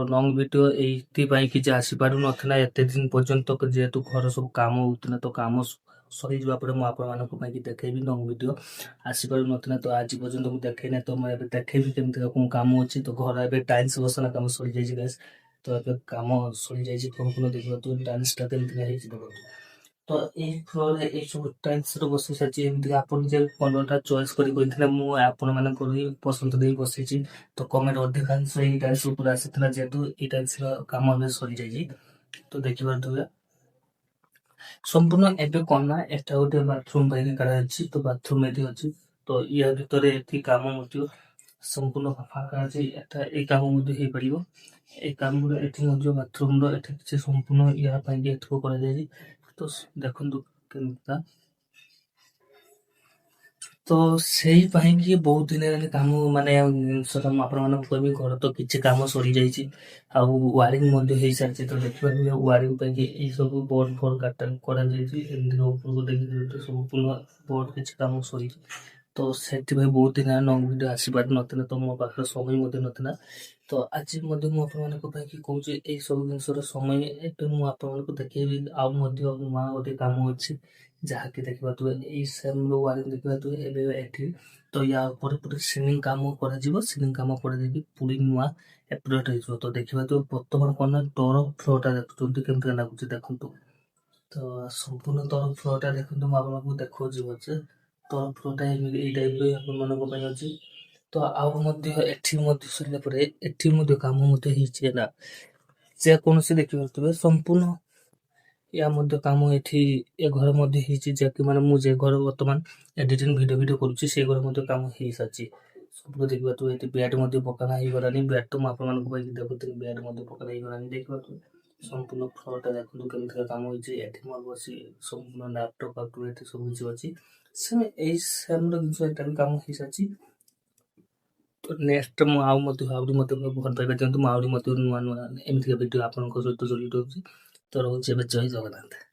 Long video ଏଇଥିପାଇଁ କିଛି ଆସିପାରୁନଥିଲା ଏତେ ଦିନ ପର୍ଯ୍ୟନ୍ତ, ଯେହେତୁ ଘର ସବୁ କାମ ହେଉଥିଲା। ତ କାମ ସରିଯିବା ପରେ ମୁଁ ଆପଣମାନଙ୍କ ପାଇଁ ଦେଖେଇବି। ଲଙ୍ଗ ଭିଡ଼ିଓ ଆସିପାରୁନଥିଲା, ତ ଆଜି ପର୍ଯ୍ୟନ୍ତ ମୁଁ ଦେଖେଇନି। ତ ମୁଁ ଏବେ ଦେଖେଇବି କେମିତି କ'ଣ କାମ ଅଛି। ତ ଘର ଏବେ ଟାଇଲ୍ସ ବସନା କାମ ସରିଯାଇଛି ଗାଇସ୍। ତ ଏବେ କାମ ସରିଯାଇଛି ସମ୍ପୂର୍ଣ୍ଣ। ଦେଖିପାରୁଥିବେ ଟାଇଲ୍ସଟା କେମିତି ହେଇଛି, ଦେଖନ୍ତୁ। ତ ଏଇ ଫ୍ଲୋରରେ ଏଇ ସବୁ ଟାଇଲ୍ସର ବସି ସାରିଛି। ଏମିତି ଆପଣ ଯେ କଲରଟା ଚଏସ୍ କରି କହିଥିଲେ, ମୁଁ ଆପଣମାନଙ୍କର ହିଁ ପସନ୍ଦ ଦେଇ ବସେଇଛି। ତ କମେଣ୍ଟ ଅଧିକାଂଶ ଏଇ ଟାଇଲ୍ସ ଉପରେ ଆସିଥିଲା, ଯେହେତୁ ଏଇ ଟାଇଲ୍ସର କାମ ଏବେ ସରିଯାଇଛି। ତ ଦେଖିପାରୁଥିବେ ସମ୍ପୂର୍ଣ୍ଣ। ଏବେ କଣ ନା ଏଟା ଗୋଟେ ବାଥରୁମ ପାଇଁ କରାଯାଇଛି। ତ ବାଥରୁମ ଏଠି ଅଛି। ତ ୟା ଭିତରେ ଏଠି କାମ ମଧ୍ୟ ସମ୍ପୂର୍ଣ୍ଣ ଫାଙ୍କା ଅଛି। ଏଟା ଏଇ କାମ ମଧ୍ୟ ହେଇପାରିବ। ଏଇ କାମ ଏଠି ମଧ୍ୟ ବାଥରୁମର ଏଠି କିଛି ସମ୍ପୂର୍ଣ୍ଣ ୟା ପାଇଁ ଏଠୁ କରାଯାଇଛି। ତ ଦେଖନ୍ତୁ କେମିତିକା। ତ ସେଇ ପାଇଁକି ବହୁତ ଦିନ ହେଲାଣି କାମ ମାନେ ଜିନିଷଟା ମୁଁ ଆପଣମାନଙ୍କୁ କହିବି, ଘର ତ କିଛି କାମ ସରିଯାଇଛି ଆଉ ୱାରିଂ ମଧ୍ୟ ହେଇସାରିଛି। ତ ଦେଖିପାରିବେ, ୱାରିଂ ପାଇଁକି ଏଇ ସବୁ ବୋର୍ଡ ଫୋର୍ଡ କାଟା କରାଯାଇଛି। ଏମିତି ଉପରକୁ ଦେଖିକି ସମ୍ପୂର୍ଣ୍ଣ ବୋର୍ଡ କିଛି କାମ ସରିଛି। ତ ସେଥିପାଇଁ ବହୁତ ଦିନ ହେଲା ଲଙ୍ଗ ଭିଡ଼ିଓ ଆସିପାରି ନଥିଲା। ତ ମୋ ପାଖରେ ସମୟ ମଧ୍ୟ ନଥିଲା। ତ ଆଜି ମଧ୍ୟ ମୁଁ ଆପଣମାନଙ୍କ ପାଇଁ କି କହୁଛି, ଏଇ ସବୁ ଜିନିଷର ସମୟ ଏବେ ମୁଁ ଆପଣମାନଙ୍କୁ ଦେଖେଇବି। ଆଉ ମଧ୍ୟ ନୂଆ ଗୋଟେ କାମ ଅଛି, ଯାହାକି ଦେଖିପାରୁଥିବେ, ଏଇ ସେମ୍ର ୱାରିଂ ଦେଖିପାରୁଥିବେ ଏବେ ଏଠି। ତ ୟା ଉପରେ ପୁଣି ସିଲିଂ କାମ କରାଯିବ। ସିଲିଂ କାମ କରାଯାଇକି ପୁଣି ନୂଆ ଏପରେଟ୍ ହେଇଯିବ। ତ ଦେଖିପାରୁଥିବେ, ବର୍ତ୍ତମାନ କ'ଣ ନା ତଳ ଫ୍ଲୋରଟା ଦେଖୁଛନ୍ତି, କେମିତି ଲାଗୁଛି ଦେଖନ୍ତୁ। ତ ସମ୍ପୂର୍ଣ୍ଣ ତଳ ଫ୍ଲୋରଟା ଦେଖନ୍ତୁ, ମୁଁ ଆପଣଙ୍କୁ ଦେଖାଉଛି ଭଲସେ। ତଳ ଫ୍ଲୋରଟା ଏମିତି ଏଇ ଟାଇପ୍ର ଆପଣମାନଙ୍କ ପାଇଁ ଅଛି। ତ ଆଉ ମଧ୍ୟ ଏଠି ମଧ୍ୟ ସରିଲା ପରେ ଏଠି ମଧ୍ୟ କାମ ମଧ୍ୟ ହେଇଛି ହେଲା। ଯେକୌଣସି ଦେଖିପାରୁଥିବେ, ସମ୍ପୂର୍ଣ୍ଣ ୟା ମଧ୍ୟ କାମ ଏଠି ଏ ଘର ମଧ୍ୟ ହେଇଛି, ଯାହାକି ମାନେ ମୁଁ ଯେ ଘର ବର୍ତ୍ତମାନ ଏଡିଟିଂ ଭିଡ଼ିଓ ଭିଡ଼ିଓ କରୁଛି, ସେ ଘର ମଧ୍ୟ କାମ ହେଇସାରିଛି ସବୁ। ଦେଖିପାରୁଥିବେ, ଏଠି ବେଡ୍ ମଧ୍ୟ ପକାନା ହେଇଗଲାଣି। ବେଡ୍ ତ ମୁଁ ଆପଣମାନଙ୍କୁ ପାଇଁ ଦେଖୁଥିଲି, ବେଡ୍ ମଧ୍ୟ ପକାନା ହେଇଗଲାଣି। ଦେଖିପାରୁଥିବେ, ସମ୍ପୂର୍ଣ୍ଣ ଫ୍ଲୋରଟା ଦେଖନ୍ତୁ କେମିତିକା କାମ ହେଇଛି। ଏଠି ମୋର ବସି ସମ୍ପୂର୍ଣ୍ଣ ଲ୍ୟାପଟପ୍ ଫାପଟପ୍ ଏଠି ସବୁ କିଛି ଅଛି। ସେମ୍ ଏଇ ସେମ୍ର ଜିନିଷ ଏଟା ବି କାମ ହେଇସାରିଛି। ତ ନେକ୍ସଟ ମୁଁ ଆଉ ମଧ୍ୟ ଆହୁରି ମଧ୍ୟ ଭଲ ପାଇବା ଦିଅନ୍ତୁ। ମୁଁ ଆହୁରି ମଧ୍ୟ ନୂଆ ନୂଆ ଏମିତିକା ଭିଡ଼ିଓ ଆପଣଙ୍କ ସହିତ ଜଡ଼ିତ ରହୁଛି। ତ ରହୁଛି ଏବେ, ଜୟ ଜଗନ୍ନାଥ।